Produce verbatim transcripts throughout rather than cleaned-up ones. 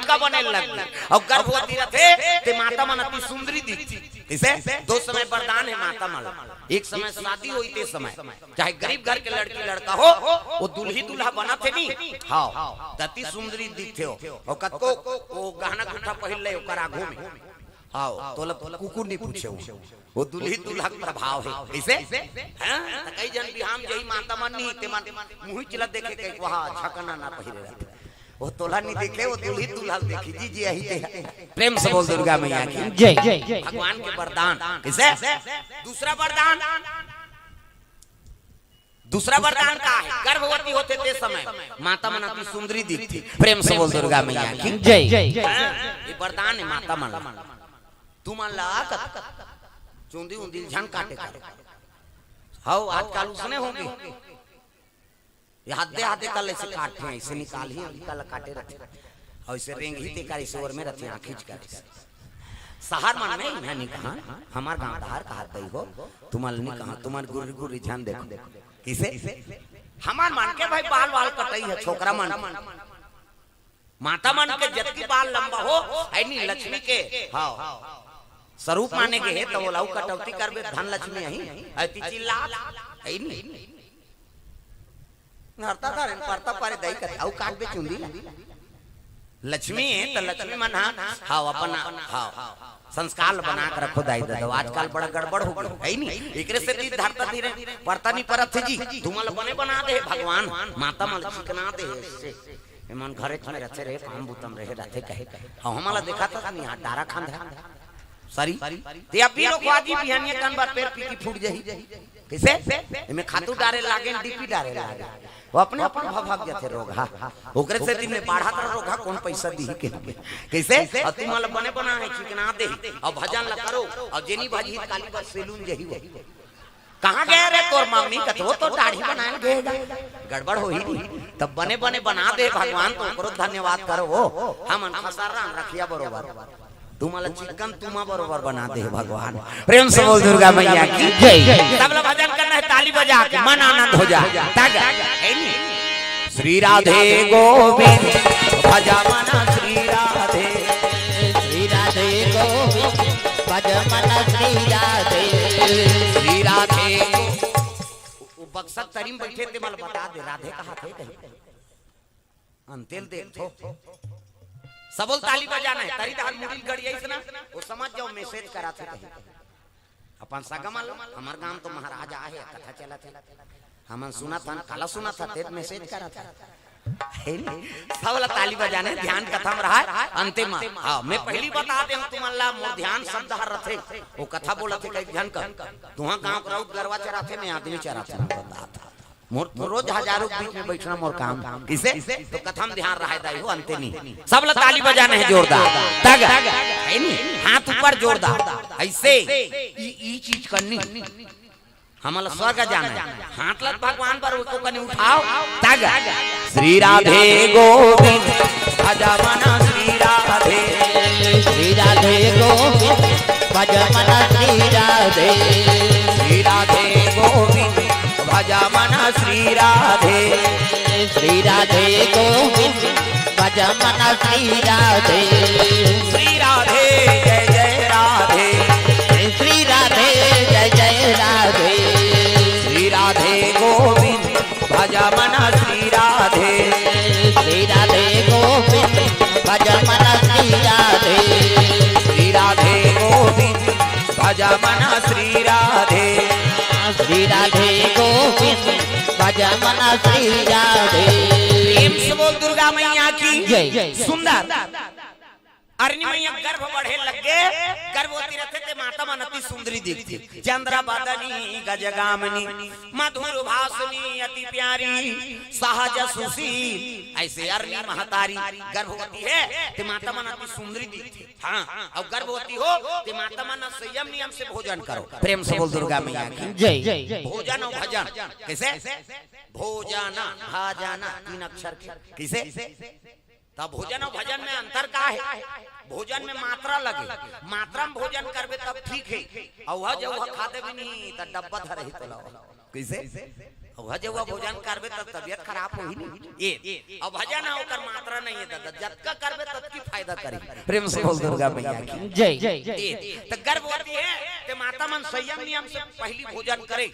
लइका बने लग गे। अउ गर्भवती रथे ते माता मन अति सुंदरी दिखथे। कइसे? दो समय वरदान हे माता मन ला। एक समय शादी होई ते समय, चाहे गरीब घर के लड़की लड़का हो, वो दुल्ही दुल्हा बनत हे नी, हाँ, त अति सुंदरी दिखथे हो। अउ कतको वो गहना गुट्ठा पहिर ले ओकर आघू में, हाँ, तोला कुकुर नी पूछे हो। वो दुल्ही दुल्हा के प्रभाव हे। कइसे? हाँ? त कई झन बिहाव म जाही माता मन नी, ते मन मुहिच ला देखे कही, "वाह, झकना ना पहिरे रहथे।" वो तोला नी देखे, वो दुल्ही दुल्हा ल देखही जी, जी, यही ते हे। प्रेम से बोल दुर्गा मैया की। जय। भगवान के वरदान। कइसे? दूसरा वरदान, दूसरा वरदान का हे? गर्भवती होथे ते समय माता मन अति सुंदरी दिखथे। प्रेम से बोल दुर्गा मैया की। जय। हाँ, ये वरदान हे माता मन ला। तुमन ला कत-, चुंदी उंदी झन काटे कर। हव, आजकल उसने होगे। ये हाथे हाथे कल अइसे काटथे, अइसे निकालही, अउ निकाल काटे रथे। अउ अइसे रेंगही ते कर, अइसे ओर में रथे, आँखी च कर। सहर मन में इहाँ नी कहा, हमर गाँव डहर कहा दई हो, तुमन नी कहा, तुमन गुर्री गुर्री झन देखो। कइसे? हमर मन के भाई बाल वाल कटई हे, छोकरा मन। माता मन के जतकी बाल लंबा हो, हे नी लक्ष्मी के, हाँ, स्वरूप माने गे हे, त ओला अउ कटौती करबे, धन लक्ष्मी अही, अति चिल्ला, हे नी। नरता धरे, परता परे दई कथे, अउ काटबे चुंदी ला। लक्ष्मी हे, त लक्ष्मी मन हा, हाँ, अपन, हाँ, संस्कार ल बना के रखो दाई ददा। आजकल बड़ा गड़बड़ हो गे, हे नी? एकरे सेती धरता धीरे, परता नी परत हे जी, तुमन ल बने बना दे हे भगवान, माता मन ल चिकना दे हे, से। एमन घरेच में रथे रे, काम बुता म रहे रथे कहे। अउ हमन ला देखत हस नी, हाथ डारा खांधा। सरी। ते अभी रोखवा जी, बिहनिया कन बर पेड़ पीकी फूट जाही। कइसे? एमे खातू डारे लागे, डीपी डारे लागे। वो अपने अपन भभक जथे रोगहा। ओकरे सेती में बाढ़त रह रोगहा, कोन पैसा दिही के। कइसे? अउ तुमन ला बने बना हे, चिकना देही। अउ भजन ला करो, अउ जेनी भजही काली बर सेलून जही वो। कहाँ गए रे तोर मम्मी? कथे, "वो तो दाढ़ी बनाए गए गा।" गड़बड़ होही नी। तब बने बने बना दे भगवान, तो ओकरो धन्यवाद करो। वो हमन खसर रहन रखिया बरोबर, तुमन ला चिकन तुमा बरोबर बना दे भगवान। प्रेम से बोल दुर्गा मैया की जय। सब ला भजन करना हे, ताली बजा के मन आनंद हो जाए। तग, हे नी? श्री राधे गोविंद भज मन श्री राधे। श्री राधे गोविंद भज मन श्री राधे। श्री राधे गो-, वो बक्सा तरी म बइठे ते मन ला बता दे, राधे कहाथे कही। अंते ल देखथो। सबो ल ताली बजाना हे, तरी डहर मुड़ी ल गड़ियाइस ना, वो समझ जाओ message कराथे कही। अपन सगा मन ल, हमर गांव तो महाराज आहे, कथा चलत हे। हमन सुनत हन, काला सुनत हन, तेत message करत हन। हे नी? सब ला ताली बजाना हे, ध्यान कथा म रहा, अंते म। हाँ, मैं पहिली बता देहूं तुमन ला, मोर ध्यान सब डहर रथे। वो कथा बोलत हे कई झन कर। तुहां गांव के राउत गरवा चराथे, मैं आदमी चराथे, मैं बतात हंव। मोर तो रोज हजारों के बीच में बइठना मोर काम। कइसे? तो कथा म ध्यान रहे दाई हो, अंते नी। सब ला ताली बजाना हे जोरदार। तग, हे नी? हाथ ऊपर जोरदार। अइसे, ई, ई चीज करनी। हमन ला स्वर्ग जाना हे। हाथ ला भगवान बर एको कनी उठाओ। तग। श्री राधे गोविंद भज मन श्री राधे। श्री राधे गोविंद भज मन श्री राधे। श्री राधे गोविंद भज मन श्री राधे। श्री राधे गोविंद भज मन श्री राधे। श्री राधे जय जय राधे। श्री राधे जय जय राधे। श्री राधे गोविंद भज मन श्री राधे। श्री राधे गोविंद भज मन श्री राधे। श्री राधे गोविंद भज मन श्री राधे। श्री राधे गोविंद भज मन श्री राधे। प्रेम से बोल दुर्गा मैया की जय। सुंदर। अरनी मैया गर्भ बढ़े लगे, गर्भवती रथे ते माता मन अति सुंदरी दिखथे। चंद्र बदनी गजगामिनी, मधुर भाषिणी अति प्यारी, सहज सुशील। अइसे अरनी महतारी गर्भवती हे, ते माता मन अति सुंदरी दिखथे। हाँ, अउ गर्भवती हो, ते माता मन संयम नियम से भोजन करो। प्रेम से बोल दुर्गा मैया की जय। भोजन अउ भजन कइसे? भोजन, भजन, तीन अक्षर के। कइसे? त भोजन अउ भजन में अंतर का हे? भोजन में मात्रा लगे, मात्रा में भोजन करबे तब ठीक हे। अउ ह जउहा खा देबे नहीं त डब्बा धरही तोला। कइसे? अउ ह जउहा भोजन करबे तब तबियत खराब होही नहीं। ए, अउ भजन हे ओकर मात्रा नहीं हे दादा, जतका करबे ततकी फायदा करी। प्रेम से बोल दुर्गा मैया की। जय। ए, त गर्भवती हे, ते माता मन संयम नियम से पहिली भोजन करे।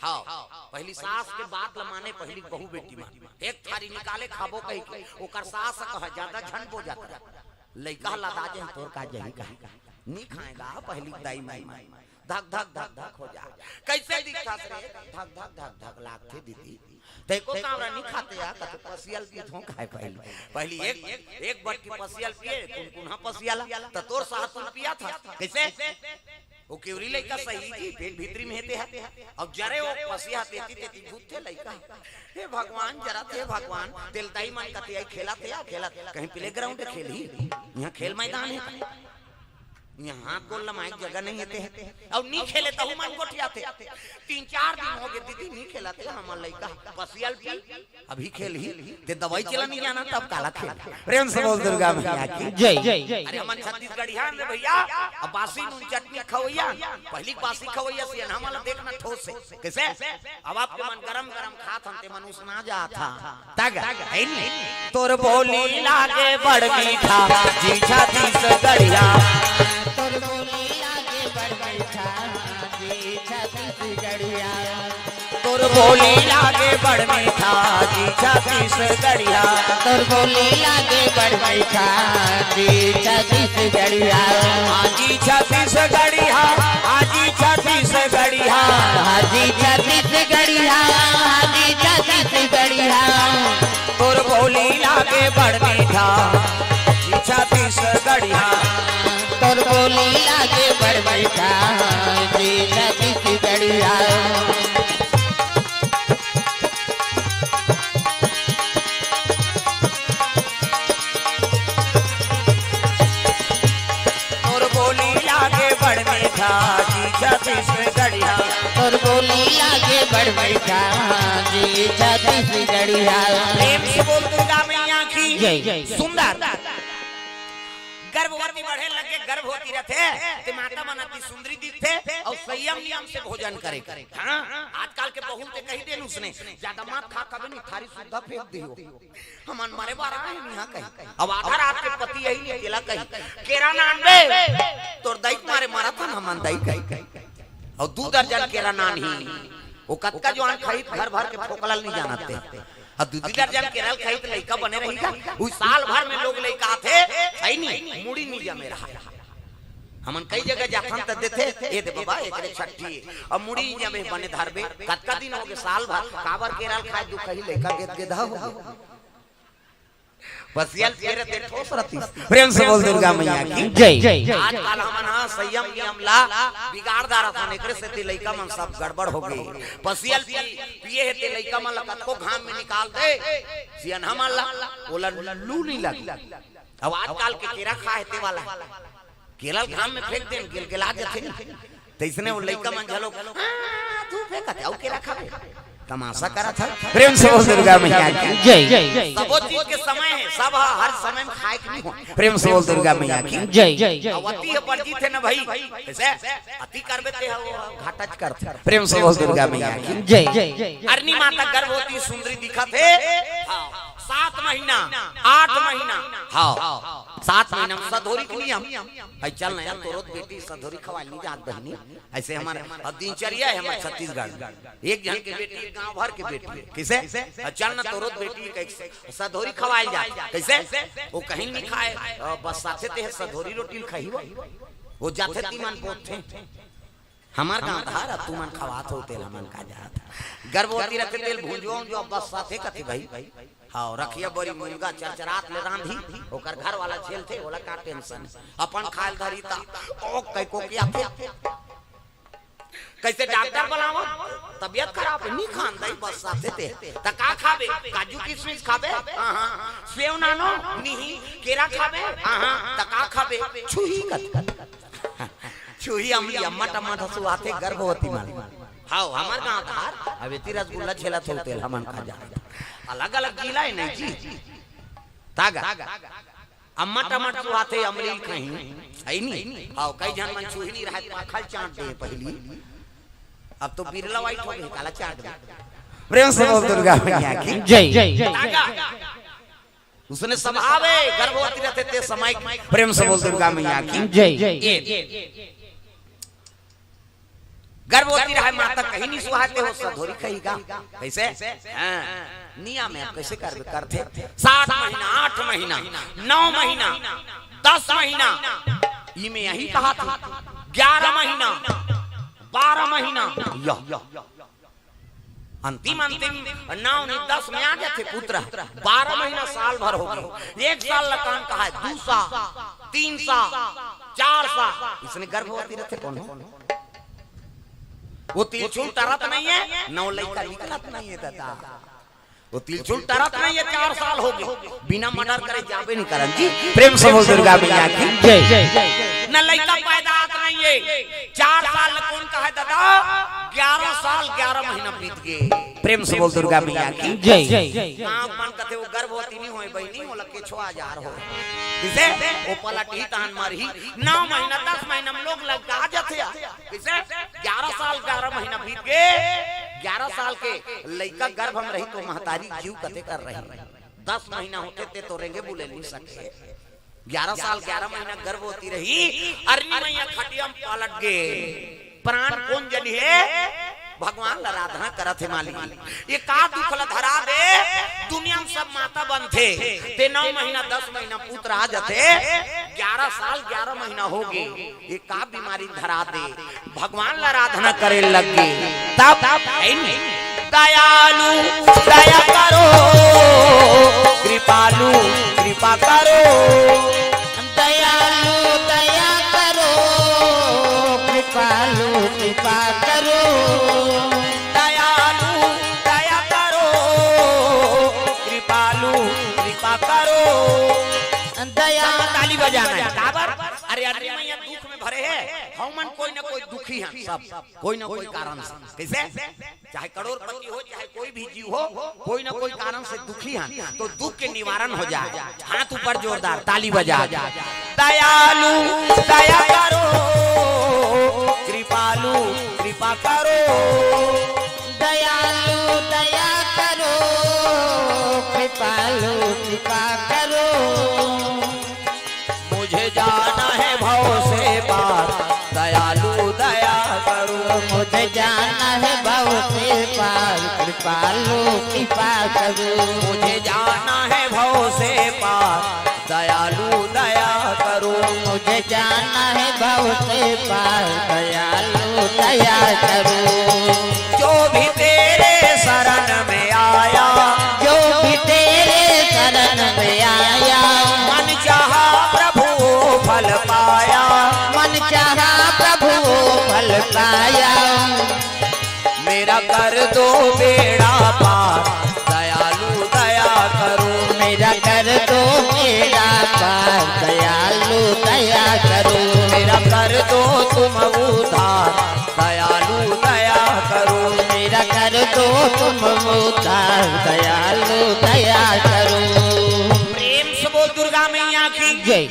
हाँ, पहिली सास के बात ल माने, पहिली बहू बेटी मन। एक थारी निकाले खाबो कहिके, ओकर सास ह कहा, "ज्यादा झन बो जाता।" लइका ह लदा जाही, तोर का जाही कहा। नी खाएगा, पहिली दाई माई मन। धक, धक, धक, धक हो जा। कइसे दिखथस रे? धक, धक, धक, धक लागथे दीदी। तैं को कांवरा नी खाते या, कथे पसियल पीथों खाए पहिली। पहिली एक, एक बटकी पसियल पिए, कुनकुना पसियल, त तोर सास तुन पियाथस। कइसे? ओ केवरी लइका सही जी, पेट भीतरी में हे ते ह। अब जरे ओ पसिया तेती तेती घूमथे लइका। हे भगवान, जरथे भगवान, तेल दाई मन कथे आई खेलथे या खेलत, कहीं playground खेलही, इहाँ खेल मैदान हे। इहाँ हाथ गोड़ लमाए के जगह नहीं हे ते ह। अउ नी खेले तहू मन गोठियाथे। तीन चार दिन होगे दीदी नी खेलत हे हमर लइका। पसियल पी, अभी खेलही, ते दवाई चला नी जाना तब काला खेल। प्रेम से बोल दुर्गा मैया की। जय। अरे हमन छत्तीसगढ़िया हन रे भइया, अब बासी नून चटनी खवइया, पहिली बासी खवइया सियनहा मन ला देखना ठोस से। कइसे? अब आप मन गरम गरम खात हन, ते मन उसना जात हा। तग, है नी? तोर बोली लागे बड़ मीठा, जी छत्तीसगढ़िया। तोर बोली लागे बड़ मीठा, जी छत्तीसगढ़िया। तोर बोली लागे बड़ मीठा, जी छत्तीसगढ़िया। तोर बोली लागे बड़ मीठा, जी छत्तीसगढ़िया। हाँ जी छत्तीसगढ़िया, हाँ जी छत्तीसगढ़िया। हाँ जी छत्तीसगढ़िया, हाँ जी छत्तीसगढ़िया। तोर बोली लागे बड़ मीठा, जी छत्तीसगढ़िया। तोर बोली लागे बड़ मीठा, जी छत्तीसगढ़िया। तोर बोली लागे बड़ मीठा, जी छत्तीसगढ़िया। तोर बोली लागे बड़ मीठा, जी छत्तीसगढ़िया। प्रेम से बोल दुर्गा मैया की। जय। सुंदर। गर्भवती बढ़े लगे, गर्भवती रथे, ते माता मन अति सुंदरी दिखथे, अउ संयम नियम से भोजन करे। हाँ, आजकल के बहू ते कही देन उसने, "ज्यादा मत खा, कभी नहीं थारी सुद्धा फेंक दियो।" हमन मरे बर आए हन इहाँ कही। अब आधा रात के पति यही नहीं तेला कही, "केरा नान बे, तोर दई के मारे मरत हन हमन दई कही।" अउ दू दर्जन केरा नान ही। वो कतका जुआन खाही घर भर के फोकला ल नहीं जानत ते। अब दू दू दर्जन केरा ल खाही त लइका बने रही का? उही साल भर में लोग लइका आथे, है नी, मुड़ी नहीं जमे रहा। हमन कई जगह जाथन त देथे, "ए दे बाबा, एकरे छट्ठी।" अब मुड़ी जमे बने धरबे, कतका दिन होगे साल भर, काबर केरा ल खाए दुखही लइका गेद गेदा हो। बसियल तेरे ते ठोस रतिस। प्रेम से बोल दुर्गा मैया की। जय। आजकल हमन ह संयम नियम ला बिगाड़ डारत हन, एकरे सेती लइका मन सब गड़बड़ हो गे। बसियल पी-, पिए हे ते लइका मन ला कतको घाम में निकाल दे, सियनहा मन ला, ओला लू नहीं लगे। अब आजकल के केरा खा हे ते वाला हे। केरा ल घाम में फेंक देन, गिलगिला जथे। तइसने वो लइका मन घलो, "हाँ, धूप हे," कथे, "अउ केरा खाबे?" तमाशा करत हे। प्रेम से बोल दुर्गा मैया की। जय। सबो चीज के समय हे, सब ह-, हर समय में खाए के नहीं हो। प्रेम से बोल दुर्गा मैया की। जय। अवती हे, बरजी थे न भाई। कइसे? अति करबे ते ह, वो घाटा च करथे। प्रेम से बोल दुर्गा मैया की। जय। अरनी माता गर्भवती सुंदरी दिखत हे। हाँ। सात महीना, आठ महीना। हाँ। सात महीना में सधोरी के नियम। भाई चल ना यार, तोरो त बेटी सधोरी खवाए नहीं जात बहिनी। अइसे हमर, अब दिनचर्या हे हमर छत्तीसगढ़। एक झन के बेटी, एक गांव भर के बेटी। कइसे? अब चल ना तोरो त बेटी के सधोरी खवाए जात। कइसे? वो कहीं नहीं खाए, अ, बस साथे ते सधोरी रोटी ल खाही वो। वो जाथे तीमन पोथें। हमर गांव धार, अब तुमन खवात हो तेल हमन का जात। गर्भवती रखे तेल भुंजवा उंजवा बस साथे कथे भाई। हाँ, रखिया बरी मुनगा चरचरात ले रांधी, ओकर घर वाला झेलथे, ओला का tension। अपन खाए ल धरी त, ओ, कई कोकियाथे। कइसे डॉक्टर बलावा? तबियत खराब हे, नी खान दई बस साथे ते। त का खाबे? काजू किशमिश खाबे? हाँ, हाँ। सेव नानो? नहीं। केरा खाबे? हाँ, हाँ। त का खाबे? छुही कत, कत। छुही अमली अम्मा टमाटर सुहाथे गर्भवती मन। हाव, हमर गांव धार, अब एती रसगुल्ला छेलत हो तेल हमन खा जात। अलग-अलग जिला हे नहीं जी। तागा। अम्मा टमाटर सुहाथे अमली ल खाही, है नी? हाव, कई झन मन छुही नहीं रहत, पाखल चाट दे पहिली। अब तो बिरला white हो गई, काला चाट दे। प्रेम से बोल दुर्गा मैया की। जय। तागा। उसने स्वभाव है, गर्भवती रहथे ते समय। प्रेम से बोल दुर्गा मैया की जय। ये गर्भवती रहे माता कहीं नहीं सुहाए ते हो सधोरी कही का। कैसे? हाँ, नियम है, कैसे कर करथे? सात महीना, आठ महीना, नौ महीना, दस महीना, ई में यही कहा था। ग्यारह महीना, बारह महीना, यह अंतिम, अंतिम नौ नहीं, दस में आ जाथे पुत्र। बारह महीना साल भर हो गए। एक साल लकान कहा है, दू साल, तीन साल, चार साल, इसने गर्भवती रहथे कौन हो? वो तिलचुल टरत नहीं है, नौ लइका निकलत नहीं है दादा। वो तिलचुल टरत नहीं है, चार साल हो गए, बिना मर्डर करे जाबे नहीं करन जी। प्रेम से बोल दुर्गा मैया की जय। न लइका पैदा आत नहीं है, चार साल कौन कहा है दादा? ग्यारह साल ग्यारह महीना बीत गए। प्रेम से बोल दुर्गा मैया की जय। गाँव मन कथे वो गर्भवती नहीं होए बहिनी, वो लगे छो हजार हो। किसे? वो पलट ही तहन मर ही। नौ महीना, दस महीना में लोग लग आ जाथे। किसे? ग्यारह साल ग्यारह महीना बीत गए। ग्यारह साल के लइका गर्भ में रही तो महतारी जीव कते कर रही। दस महीना होथे ते तो रेंगे बुले नहीं सके। ग्यारह साल ग्यारह महीना गर्भवती रही, अरनी मैया खटिया में पलट गे। प्राण कौन जनी हे? भगवान ला आराधना करत हे मालिक। ये का दुख ला धरा दे? दुनिया में सब माता बनथे, ते नौ महीना दस महीना पुत्र आ जाथे, ग्यारह साल ग्यारह महीना हो गे। ये का बीमारी धरा दे? भगवान ला आराधना करे लग गे। तब दयालु दया करो, कृपालु कृपा करो। दयालु दया करो, कृपालु कृपा करो। दयालु दया करो, कृपालु कृपा करो। दया ताली बजाना है। काबर? अरे अरनी मैया दुख में भरे हे, हमन कोई ना कोई दुखी हन सब, कोई ना कोई कारण से। कैसे? चाहे करोड़पति हो, चाहे कोई भी जीव हो, कोई ना कोई कारण से दुखी हन, तो दुख के निवारण हो जाए। हाथ ऊपर जोरदार ताली बजा। दयालु दया करो, कृपालु कृपा करो। दयालु दया करो, कृपालु कृपा करो। मुझे जाना है भव से पार, दयालु दया करो। मुझे जाना है भव से पार, कृपालु कृपा करो। मुझे जाना है भव से पार, दयालु दया करो। मुझे जाना है भव से पार, दयालु दया करो। जो भी तेरे शरण में आया, जो भी तेरे शरण में आया, मन चाहा प्रभु वो फल पाया। मन चाहा प्रभु वो फल पाया। मेरा कर दो बेड़ा पार, दयालु दया करो। मेरा कर दो बेड़ा पार, दयालु दया करो। मेरा कर दो तुम उद्धार, दयालु दया करो। मेरा कर दो तुम उद्धार, दयालु दया करो। प्रेम से बोल दुर्गा मैया की जय।